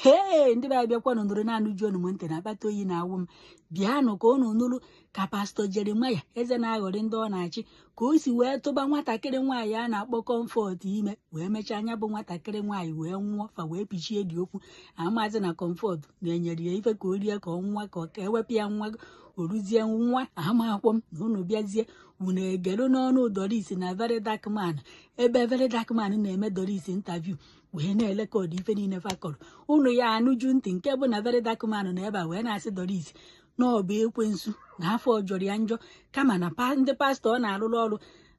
Hey, ndị ba bịakwa nụrụ na anụ John Monte na-akpata oyi na-awụ m. Bịanụ ka unu nụrụ ka Pastọ Jeremaya eze na-aghọrị ndị ọ na-achị ka o si wee tụba nwatakịrị nwaanyị a na-akpọ Comfort ime wee mechaa anya bụ nwatakịrị nwaanyị wee nwụọ fa wee pichie dị okwu amazi na Comfort na-enyere ya ife ka o rie ka ọ nwa ka ewepụ ya nwa oruzie nwa amakwọ m na unu bịazie unu egelu n'ọnụ Doris na Very Dark Man ebe Very Dark Man na-eme Doris interview wee na-elekọdụ ife niile fakọrọ unu ya anụju ntị nke bụ na Very Dark Man na ebe a wee na-asị Doris na ọ bụ ekwensu na afọ jọrọ ya njọ kama na ndị pastọ ọ na-arụrụ ọrụ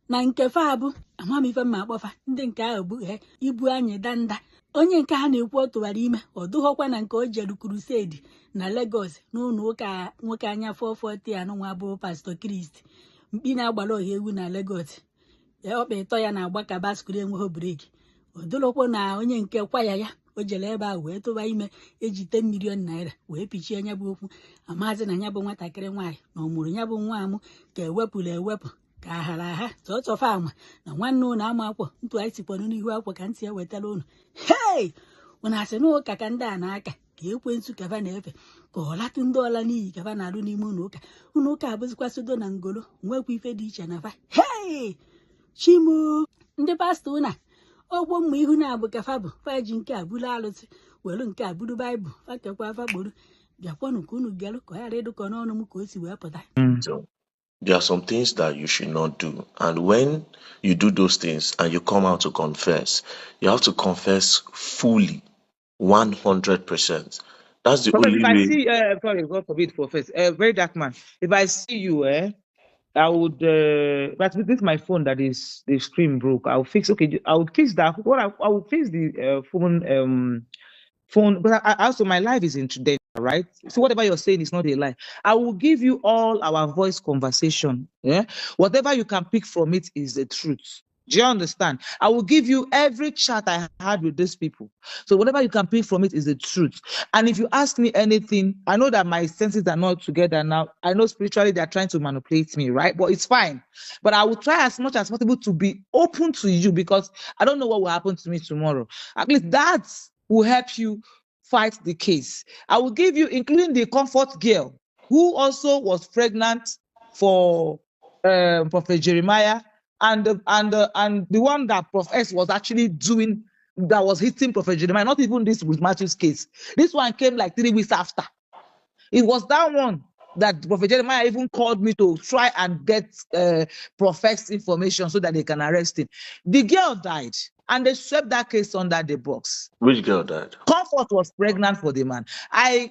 na nke fa bụ amamife mma akpọfa ndị nke ahụ bụ ibu anyị danda onye nke a na-ekwu ọ tụwara ime ọ dụghọkwa na nke o jere krusedi na Lagos n'ụlọ ụka nwoke anya 440 anụnwa bụ Pastọ Kristi mkpi na-agbara ọha ewu na Lagos ọkpa ịtọ ya na-agba ka baskuru enweghị breki odolokwa na onye nke kwaya ya o jere ebe ahụ wee tụba ime eji 10 million naira wee pichie nya bụ okwu amazi na nya bụ nwatakịrị nwaanyị na ọ mụrụ nya bụ nwa amụ ka ewepụrụ ewepụ ka ahara aha tọtọfa ama na nwanne ụnụ ama akwọ ntụ anyị tikwanụ n'ihu akwa ka ntị ewetara ụnụ hei ụnụ asị na ụka ka ndị a na-aka ka ekwensu kava na-efe ka ọ latụ ndị ọla n'iyi kava na-arụ n'ime ụnụ ụka abụzikwa sodo na ngolo nwekwa ife dị iche na fa hei chimu ndị pastọ ụna ọgwọ mma ihu na-abụ ka fa bụ fa ji nke abụrụ alụsị welu nke abụrụ baịbụl fakekwa afa gboro bịakwanụ ka unu gelụ ka ọ ghara ịdụkọ n'ọnụ m ka o si wee pụta. So there are some things that you should not do, and when you do those things and you come out to confess, you have to confess fully, 100%. That's the Prophet, only if I way. see, sorry, God forbid, Prophet, Very Dark Man, if I see you, I would, but this is my phone that is, the screen broke. I'll fix, okay, I would fix that. What I will fix the phone, but I also, my life is in today, right? So whatever you're saying is not a lie. I will give you all our voice conversation. Yeah, whatever you can pick from it is the truth. Do you understand? I will give you every chat I had with these people. So whatever you can pick from it is the truth. And if you ask me anything, I know that my senses are not together now. I know spiritually they're trying to manipulate me, right? But it's fine. But I will try as much as possible to be open to you because I don't know what will happen to me tomorrow. At least that will help you fight the case. I will give you, including the Comfort girl, who also was pregnant for Prophet Jeremiah, and the one that Prophet was actually doing, that was hitting Prophet Jeremiah, not even this with Matthew's case. This one came like 3 weeks after. It was that one that Prophet Jeremiah even called me to try and get Prophet's information so that they can arrest him. The girl died, and they swept that case under the box. Which girl died? Comfort was pregnant for the man. I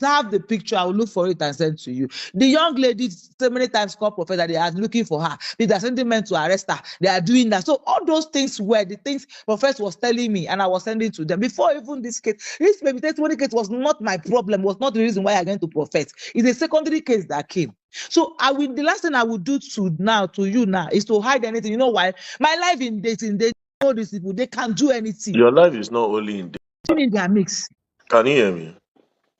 have the picture. I will look for it and send to you. The young lady so many times called Prophet that they are looking for her. They are sending men to arrest her. They are doing that. So all those things were the things Prophet was telling me, and I was sending to them. Before even this case, this baby testimony case was not my problem, was not the reason why I went to Prophet. It's a secondary case that came. So the last thing I would do to you now is to hide anything. You know why? My life in dating, they know these people, they can do anything. Your life is not only in In their mix. Can you hear me?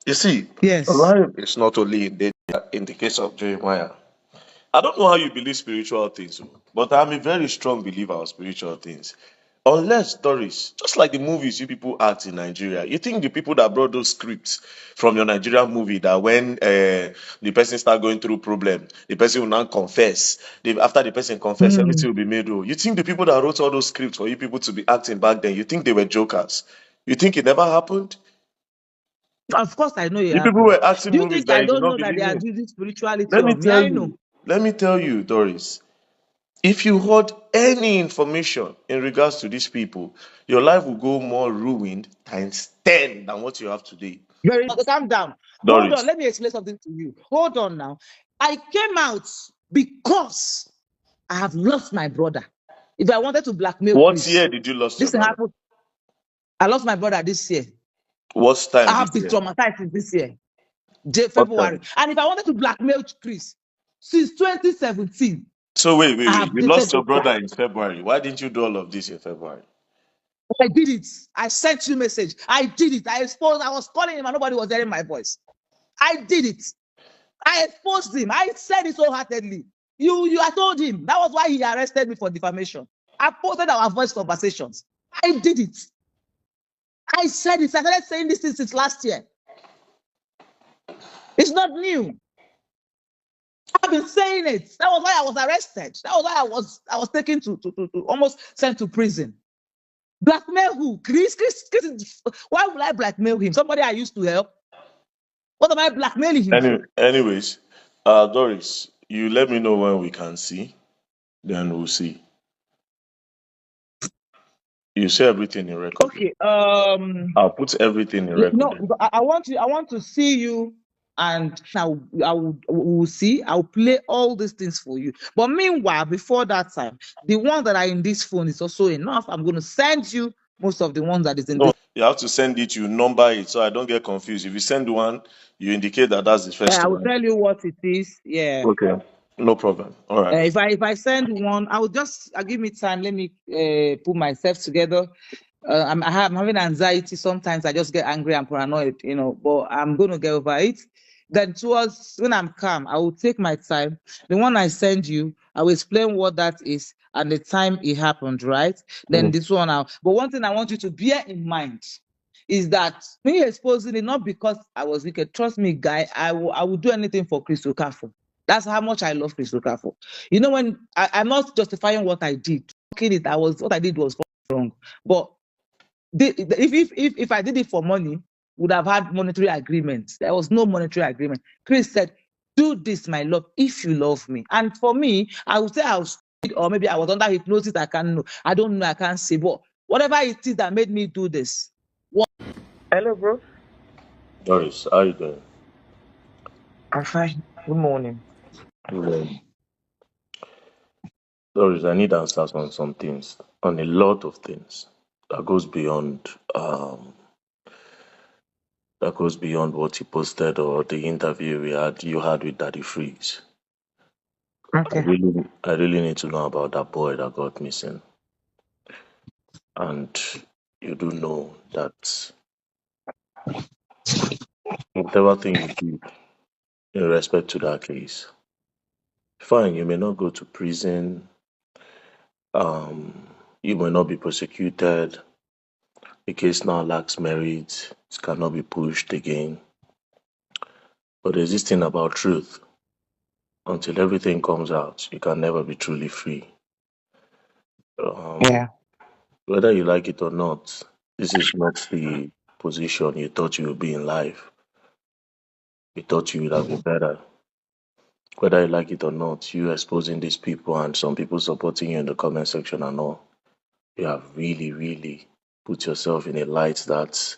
You see, Yes. life is not only in in the case of Jeremiah. I don't know how you believe spiritual things, but I'm a very strong believer of spiritual things. Unless, Doris, just like the movies you people act in Nigeria, you think the people that brought those scripts from your Nigerian movie, that when the person start going through problem, the person will not confess. After the person confess, everything will be made whole. You think the people that wrote all those scripts for you people to be acting back then, you think they were jokers? You think it never happened? Of course, I know You people were acting Do you movies think that I you do don't not know that believe they are in. doing spirituality? Let me tell you, Doris. If you heard any information in regards to these people, your life will go more ruined times 10 than what you have today. Very calm down. Doris. Hold on, let me explain something to you. Hold on now. I came out because I have lost my brother. If I wanted to blackmail What Chris, year did you lose your this thing brother? happened. I lost my brother this year. What time? I have been traumatized since this year. February. And if I wanted to blackmail Chris since 2017. So wait. You lost your brother in February. Why didn't you do all of this in February? I did it. I sent you a message. I did it. I was calling him and nobody was hearing my voice. I did it. I exposed him. I said it wholeheartedly. I told him. That was why he arrested me for defamation. I posted our voice conversations. I did it. I said it. I started saying this since last year. It's not new. I've been saying it. That was why I was arrested. That was why I was taken to almost sent to prison. Blackmail who? Chris, why would I blackmail him? Somebody I used to help. What am I blackmailing him for? Anyways, Doris, you let me know when we can see, then we'll see. You say everything in record. Okay. I'll put everything in record. No, I want to see you, and we'll see. I'll play all these things for you. But meanwhile, before that time, the ones that are in this phone is also enough. I'm going to send you most of the ones that is in No, this. you have to send it, you number it, so I don't get confused. If you send one, you indicate that that's the first I will one. tell you what it is. Yeah. Okay, no problem. All right. If I send one, I'll give me time. Let me put myself together. I'm having anxiety. Sometimes I just get angry and paranoid, but I'm going to get over it. Then towards when I'm calm, I will take my time. The one I send you, I will explain what that is and the time it happened, right? Then this one out. But one thing I want you to bear in mind is that me exposing it, not because I was wicked. Trust me, guy, I will do anything for Chris Okafor. That's how much I love Chris Okafor. When I'm not justifying what I did. What I did was wrong. But if I did it for money, would have had monetary agreements. There was no monetary agreement. Chris said, do this, my love, if you love me. And for me, I would say I was stupid, or maybe I was under hypnosis. I can't know. I don't know. I can't say. But whatever it is that made me do this. Hello, bro. Doris, how you doing? I'm fine. Good morning. Good. Doris, I need answers on some things, on a lot of things that goes beyond what you posted or the interview you had with Daddy Freeze. Okay. I really need to know about that boy that got missing. And you do know that whatever thing you do in respect to that case, fine, you may not go to prison, you may not be prosecuted, the case now lacks merit, it cannot be pushed again. But there's this thing about truth. Until everything comes out, you can never be truly free. Yeah. Whether you like it or not, this is not the position you thought you would be in life. You thought you would have been better. Whether you like it or not, you exposing these people and some people supporting you in the comment section and all, you have really, really put yourself in a light that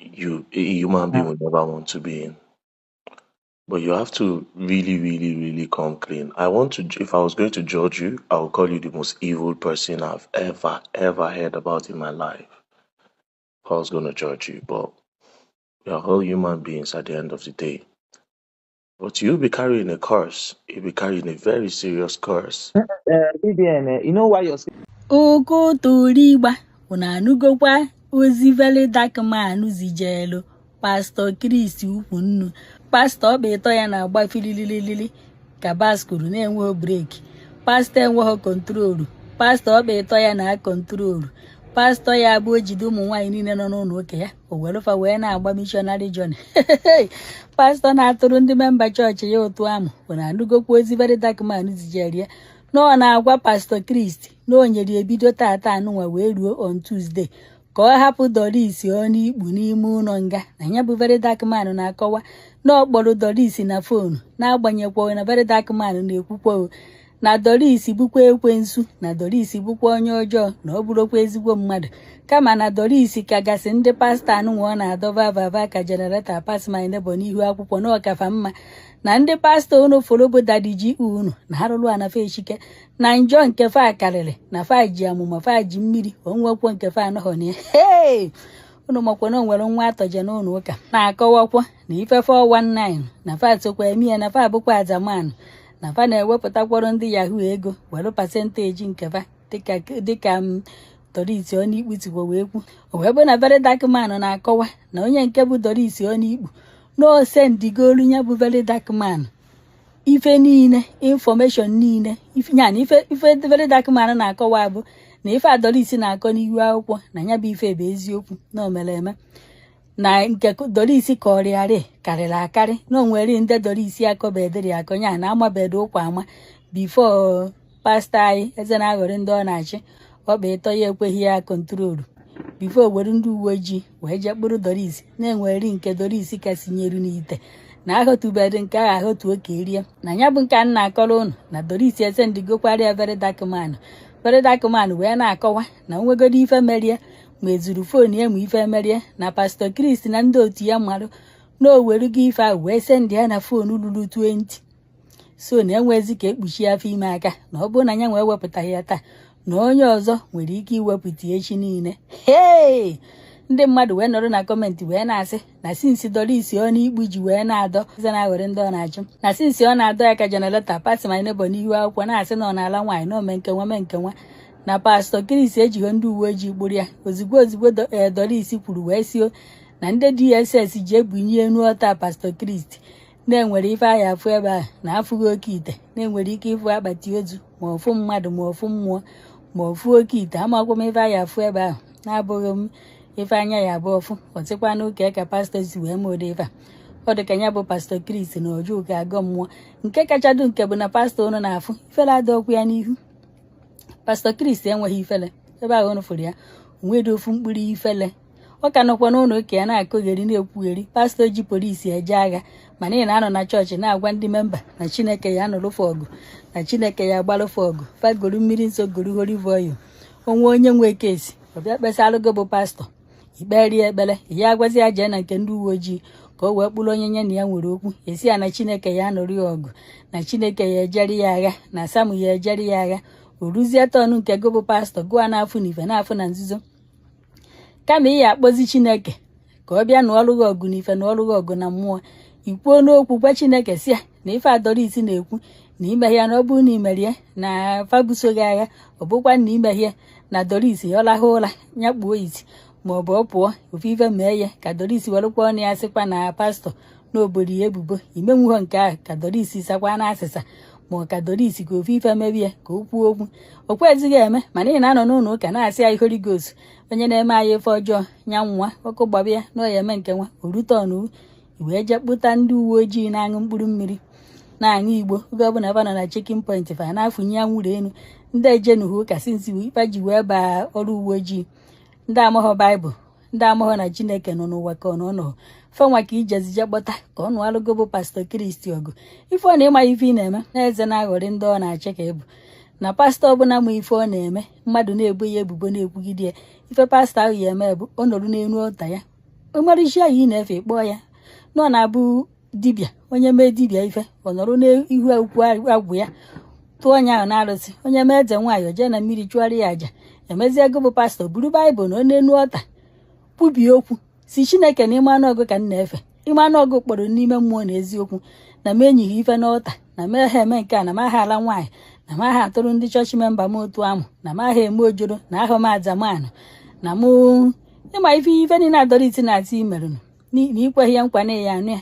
a human being would never want to be in. But you have to really, really, really come clean. If I was going to judge you, I would call you the most evil person I've ever, ever heard about in my life. If I was going to judge you, but we are all human beings at the end of the day. But you'll be carrying a curse. You'll be carrying a very serious curse. VDM, you know why you're Oko Torigba, una anugokwa ozi vele dakman zijelu, Pastor Chris Ukwunnu. Pastor Beto ya na-agba filililili ka bas kwuru na-enweghị breki. Pastor enweghị kontrolu. Pastor Beto ya na-kontrolu. Pastor ya bụ ojide ụmụ nwaanyị niile nọ n'ụlọ ụka ya o werefa wee na-agba missionary journey. Pastor na-atụrụ ndị memba chọọchị ya ụtụ amụ bụ na anugokwa ozi vele dakman zijelu ya na ọ na-agwa Pastor Chris na o nyere ebido tata anụnwa wee ruo on Tuesday ka ọ hapụ Doris ọnụ ikpu n'ime ụlọ nga na ya bụ very dark man na-akọwa na ọ kpọrọ Doris na fonu na-agbanyekwa na very dark man na-ekwukwa na Doris bụkwa ekwensu na Doris bụkwa onye ọjọọ na ọ bụrụkwa ezigbo mmadụ kama na Doris ka gasị ndị pastọ anụnwa ọ na-adọba vava ka jenereta pas my neighbor n'ihu akwụkwọ na ọkafa mma na ndị pastọ unu foro bụ Daddy G unu na harụlụ a na fe echike na njọ nke fa karịrị na fa ji amụma fa ji mmiri onwekwo nke fa anọghọ na ya unu makwa na o nwere nwa atọje n'ụlọ ụka na-akọwakwa na ife 419 na fa sokwa eme ya na fa bụkwa azamanụ na fa na-ewepụtakwara ndị yahoo ego were pasentaji nke fa dịka Doris Ọnịkpu tikwa wee kwu o wee bụ na very dark man na-akọwa na onye nke bụ Doris Ọnịkpu na o sendigolu ya bụ very dark man ife niile information niile ife very dark man na-akọwa bụ na ife a Doris na-akọ n'ihu akwụkwọ na ya bụ ife bụ eziokwu na o mere eme na nke Doris kọrịarị karịrị akarị na o nwere ndị Doris akọbedịrị akọ ya na amabedo ụkwa ama bifo pastọ anyị eze na-aghọrị ndị ọ na-achị ọkpa ịtọ ya ekweghị ya kọntrolu bifo were ndị uwe ojii wee jee kpụrụ Doris na-enweri nke Doris kasị nyeru n'ite na ahọtubedị nke ahụ ahọtu oke rie na ya bụ nke a na-akọrọ ụnụ na Doris eze ndigokwara ya very dark man wee na-akọwa na onwegodo ife merie ma ezuru fon ya ma ife merie na pastọ Chris na ndị otu ya marụ na o werugo ife ahụ wee sendị ya na fon ruru 20 so na enwezi ka ekpuchi afọ ime aka na ọ bụrụ na ya wee wepụtaghị ya taa na onye ọzọ nwere ike iwepụta echi niile. Ndị mmadụ wee nọrọ na kọmentị wee na-asị na sinsi Doris ọ n'ikpu ji wee na-adọ eze na-aghọrị ndị ọ na-achụ na sinsi ọ na-adọ ya ka jenereta pati ma nebo n'ihu akwụkwọ na-asị na ọ na-ala nwaanyị na ome nkenwa na pastọ Chris ejighị ndị uwe ojii gburu ya ozugbo Doris kwuru wee sio na ndị DSS ji ebunye enu ọta pastọ Chris na-enwere ife ahụ afụ ebe ahụ na afụghị oke ite na-enwere ike ịfụ akpati ozu ma ofu mmadụ ma ofu mmụọ ma ofu oke ite amakwa m ife ahụ afụ ebe ahụ na-abụghị m ife anya ya abụ ọfụ ọtịkwa n'ụka ka pastọ si wee mode ife a ọ dị ka ya bụ pastọ Chris na oju ka agọ mmụọ nke kachadụ nke bụ na pastọ ụnụ na-afụ ifele ada okwu ya n'ihu pastọ Chris enweghị ifele ebe ahụ ụnụ fụrụ ya onwedị ofu mkpụrụ ifele ọ ka nọkwa n'ụlọ ụka ya na-akụgheri na-ekwugheri pastọ ji polisi eje agha mana ị na-anọ na chọọchị na-agwa ndị memba na Chineke ya nụrụfe ọgụ na Chineke ya gbalụfe ọgụ fagoro mmiri nsọ goro horivoyo onwe onye nwe kesi ọbịa kpesalụgo bụ pastọ ikperie ekpere ya agwazi ya jee na nke ndị uwe ojii ka o wee kpụrụ onye nye na ya nwere okwu esi ya na Chineke ya nụrụ ya ọgụ na Chineke ya ejeri ya agha na Samu ya ejeri ya agha o ruzie tọnụ nke go bụ pastọ gụa n'afọ na ife n'afọ na nzuzo kama ị ya akpọzi Chineke ka ọ bịa na ọrụ gị ọgụ na ife na ọrụ gị ọgụ na mmụọ ikwuo n'okwu gwa Chineke si ya na ife a Doris na-ekwu na imehie ya na ọ bụrụ na imerie na fabuso gị agha ọ bụkwa na imehie na Doris ya ọlahụ ụra ya kpuo isi ma ọ bụ ọ pụọ ofu ife mee ya ka Doris werekwa ọnụ ya sịkwa na pastọ n'obodo ya ebubo imenwuho nke ahụ ka Doris sakwa na asịsa ma ka Doris ka ofu ife mebie ka o kwuo okwu o kwezighị eme mana ị na-anọ n'ụlọ ụka na-asị ya Holy Ghost onye na-eme anyị ife ọjọọ nya nwa ọkụ gbaba ya na ọya eme nke nwa orute ọnụ wee jee kpụta ndị uwe ojii na-aṅụ mkpụrụ mmiri na-aṅụ igbo oge ọbụla aba nọ na checking point fa na-afụnye ya nwụrụ elu ndị ejenuhu ụka sinsi ife ji wee baa ọrụ uwe ojii ndị amaghọ Baịbụl ndị amaghọ na Chineke nọ n'ụwa ka ọ nọ fenwa ka ijezije kpọta ka ọ nụ alụgo bụ pastọ Kristi ọgụ ife ọ na-ịma ife ị na-eme na eze na-aghọrị ndị ọ na-achị ka ebu na pastọ ọbụla ma ife ọ na-eme mmadụ na-ebu ya ebubo na-ekwugide ya ife pastọ ahụ ya eme bụ ọ nọrụ n'elu ọta ya o nwere isi ahụ ị na-efe kpọọ ya nọ na-abụ dibịa onye mee dibịa ife ọ nọrọ n'ihu ukwu agwụ ya tụọ onye ahụ na-arụsị onye mee eze nwaanyị o jee na mmiri chụọrọ ya aja emezie ego bụ pastọ buru Baịbụl na ọ n'elu ọta kwubie okwu si Chineke na ime anụọgụ ka m na-efe ime anụọgụ kpọrọ n'ime mmụọ na eziokwu na m enyighị ife n'ọta na m ehe eme nke a na m aha ala nwaanyị na m aha atụrụ ndị chọọchị memba m otu amụ na m aha eme ojoro na ahụ m azamanụ na mụ ịma ife niile a Doris na-atị imerụnụ na ikweghị ya nkwa na ya anụ ya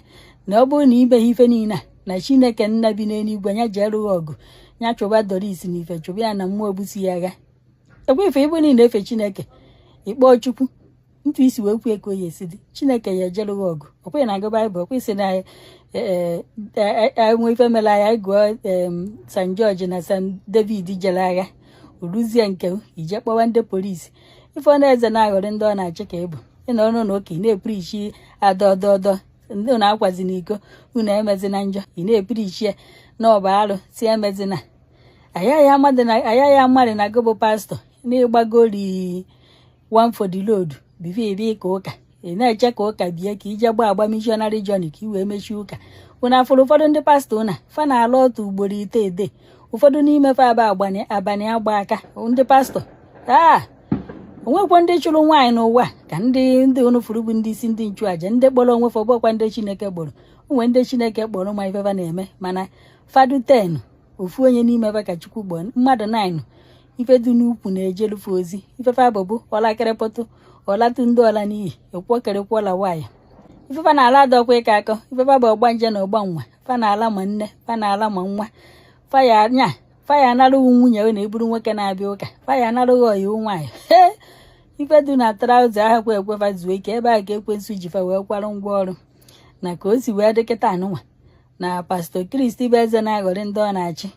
na ọ bụrụ na ibeghị ife niile a na Chineke nna bi n'eluigwe ya jee rụghị ọgụ ya chụba Doris na ife chụba ya na mmụọ busi ya agha ekwe ife ịbụ niile efe Chineke ịkpọọ Chukwu ntụ isi wee kwue ka o ya esi dị Chineke ya ejerụghị ọgụ ọkwe na agụ Baịbụl ọkwe isi na nwe ife mere agha gụọ San George na San David jere agha oruzie nke ije kpọwa ndị polisi ife ọ na-eze na-aghọrị ndị ọ na-achị ka ịbụ ịnọ ọnụ na oke ị na-epirichi adọdọdọ ndị na-akwazi n'iko unu emezi na njọ ị na-epirichi ya na ọba alụ si emezina ayaghị amadị na gụbụ pastọ na-ịgbagori one for the load bifo ebe ka ụka ị na-eche ka ụka bie ka ije gbaa agba mishonarị jọni ka ị wee mechie ụka unu afụrụ ụfọdụ ndị pastọ ụna fa na-alụ otu ugboro ite ụfọdụ n'ime fa abalị agba aka ndị pastọ onwekwa ndị chụrụ nwaanyị n'ụwa ka ndị unu furu bụ ndị isi ndị nchụaja ndị kpọrọ onwe fa ọbọkwa ndị Chineke kpọrọ onwe ndị Chineke kpọrọ ma ifefa na-eme mana fadu 10 ofu onye n'ime fa ka Chukwu kpọrọ mmadụ 9 ife dị n'ukwu na-ejelufe ozi ifefa bụbụ ọlakịrịpụtụ ọlatụ ndị ọla n'iyi ekwokerekwala nwaanyị ifefa na-ala adọkwa ịka akọ ifefa bụ ọgba nje na ọgba nwa fa na-ala ma nne fa na-ala ma nwa fa ya nya faya anarughị nwunye na-eburu nwoke na-abịa ụka faya anarughị ọyị nwaanyị ife dị na traụza ahụ kwa ekwefa zuo ike ebe a ka ekwensu jifa wee kwarụ ngwa ọrụ na ka o si wee dịkịta anụnwa na pastọ Kristi bụ eze na-aghọrị ndị ọ na-achị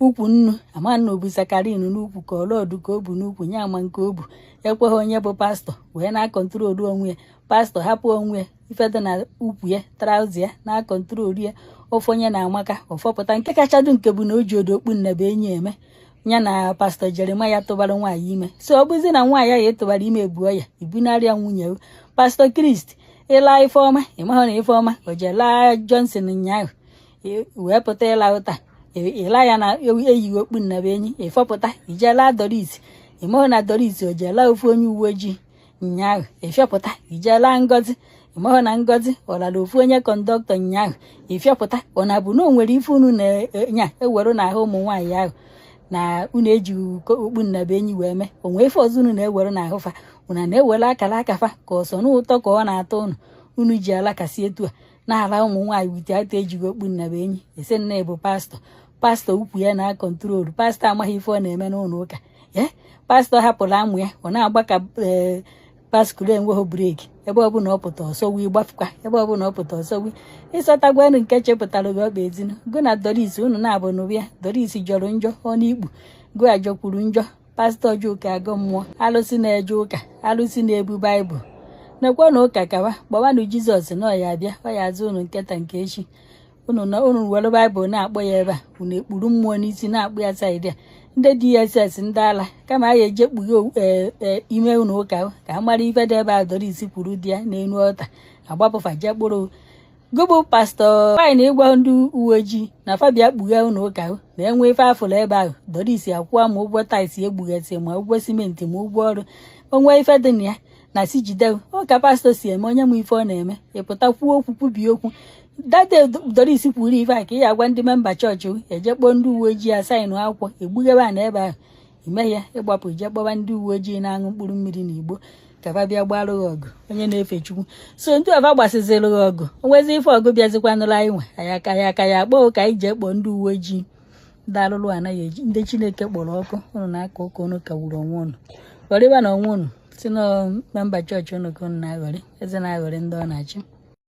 ukwu nnu amanna obu sakarin n'ukwu ka ọlọdụ ka o bu n'ukwu nye ama nke o bu ekweghị onye bụ pastọ wee na-akọntrolu onwe ya pastọ hapụ onwe ya ife dị na ukwu ya traụza ya na-akọntrolu ya ofe onye na-amaka ọfọpụta nke kachadụ nke bụ na o ji odokpu nnebe enyi eme ya na pastọ Jeremaya tụbara nwaanyị ime so ọ bụzi na nwaanyị ya etụbara ime ebuo ya ibunarịa nwunye pastọ Kristi ịla Ifeọma ịmahụ na Ifeọma o je laa Johnson nyaahụ wee pụta ịla ụta ịla ya na eyighị okpu nnebe enyi ịfọpụta ijela Doris ịmahụ na Doris o jela ofu onye uwe ojii nyaahụ ịfịọpụta ijela Ngozi ịmahụ na Ngozi ọ lara ofu onye kọndọktọ nyaahụ ịfịọpụta ọ na bụ na o nwere ife unu na-enya ewere n'ahụ ụmụ nwaanyị ahụ na unu ejighị okpu nnebe enyi wee mee onwe ife ọzọ unu na-ewere n'ahụ fa unu na-ewere akara akafa ka ọsọ n'ụtọ ka ọ na-atọ unu ji alakasị etu a na-ala ụmụ nwaanyị wite ata ejighị okpu nnebe enyi ese nne bụ pastọ ukwu ya na-akọntrolu pastọ amaghị ife ọ na-eme n'ụlọ ụka pastọ hapụrụ amụ ya ọ na-agba ka paskuru enweghị breki ebe ọbụla ọ pụta ọsọwi gbafukwa ebe ọbụla ọ pụta ọsọwi ịsọtagwanụ nke chepụtara gị ọkpa ezinu gụ na Doris unu na-abụ n'ụbịa Doris jọrọ njọ ọnụ ikpu gụ ajọkwuru njọ pastọ Juka agụ mmụọ alụsị na-eje ụka alụsị na-ebu baịbụl nekwa na ụka kawa gbawanụ Jizọs na ọya abịa ọ ya azụ unu nketa nke echi unu were baịbụl na-akpọ ya ebe a unu ekpuru mmụọ n'isi na-akpụ ya saịdị a ndị DSS ndị ala kama a ga-eje kpughe ime ụlọ ụka ka a mara ife dị ebe a Doris kwuru di ya n'elu ọta agbapụfa je kpụrụ gụbụ pastọ faịn ịgwa ndị uwe ojii na fabia kpughe ụlọ ụka na enwe ife afụrụ ebe ahụ Doris akwụọ ma ụgwọ taịsị egbughesị ma ụgwọ simenti ma ụgwọ ọrụ onwe ife dị na ya na si jide ka pastọ si eme onye ma ife ọ na-eme ịpụta kwuo okwu kwubie okwu dade Doris kwuru ife a ka ị ga-agwa ndị memba chọọchị eje kpọọ ndị uwe ojii asaịnụ akwụkwọ egbughebe a na ebe ahụ ime ya ịgbapụ ije kpọba ndị uwe ojii na-aṅụ mkpụrụ mmiri na igbo ka fa bịa gbarụ gị ọgụ onye na-efe Chukwu so ndị ọba gbasiziri gị ọgụ onwezi ife ọgụ bịazikwanụla anyị nwe aka ya akpọ ka anyị jee kpọọ ndị uwe ojii ndị alụlụ anaghị eji ndị Chineke kpọrọ ọkụ ụnụ na-aka ụka ụnụ kagburu onwe ụnụ ghọrịba na onwe ụnụ si na memba chọọchị ụnụ ka ụnụ na-aghọrị eze na-aghọrị ndị ọ na-achị